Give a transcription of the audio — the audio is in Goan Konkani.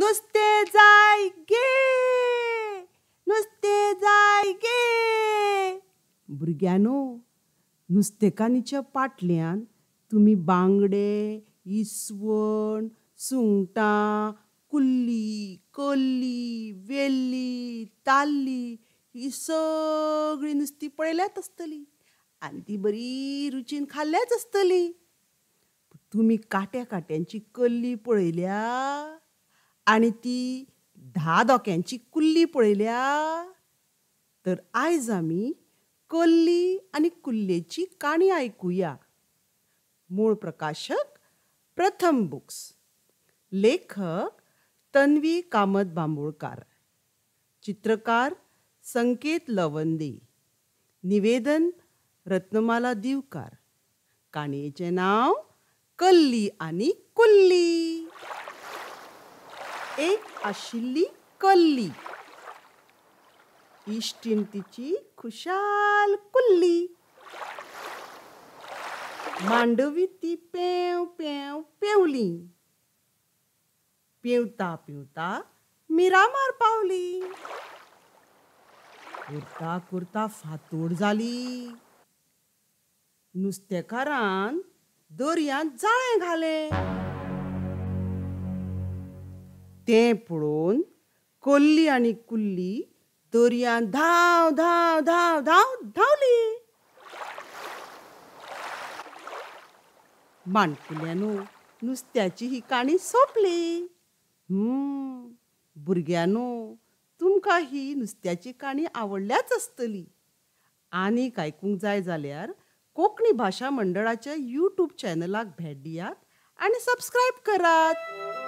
नुस्तें जाय गे, नुस्तें जाय गे. भुरग्यांनो, नुस्तेकान्नीच्या पाटल्यान तुमी बांगडे, इसवण, सुंगटां, कुल्ली, कल्ली, वेल्ली, ताल्ली ही सगळीं नुस्तीं पळयल्यात आसतलीं आनी ती बरी रुचीन खाल्ल्याच आसतली. तुमी कांट्या कांट्यांची कल्ली पळयल्या आनी ती 10 दोक्यांची कुल्ली पळयल्या? तर आयज आमी कल्ली आनी कुल्लेची काणी आयकुया. मूळ प्रकाशक प्रथम बुक्स, लेखक तन्वी कामत बांबोळकार, चित्रकार संकेत लवंदे, निवेदन रत्नमाला दिवकार. काणयेचें नांव कल्ली आनी कुल्ली. एक आशिल्ली कल्ली, इश्टीण तिची खुशाल कुल्ली. मांडवी ती पेंव पेंव पेंवली, पेंवता पेंवता मिरामार पावली. कुरता कुरता फातोड जाली. नुस्तेकारान दर्यांत जाळें घालें. तें पळोवन कल्ली आनी कुल्ली दर्यांत धांव धांव धांव धांव धांवली. माणकुल्यांनो, नुस्त्याची ही काणी सोंपली. भुरग्यांनो, तुमकां ही नुस्त्याची काणी आवडल्याच आसतली. आनीक आयकूंक जाय जाल्यार कोंकणी भाशा मंडळाच्या यूट्यूब चॅनलाक भेट दियात आनी सबस्क्रायब करात.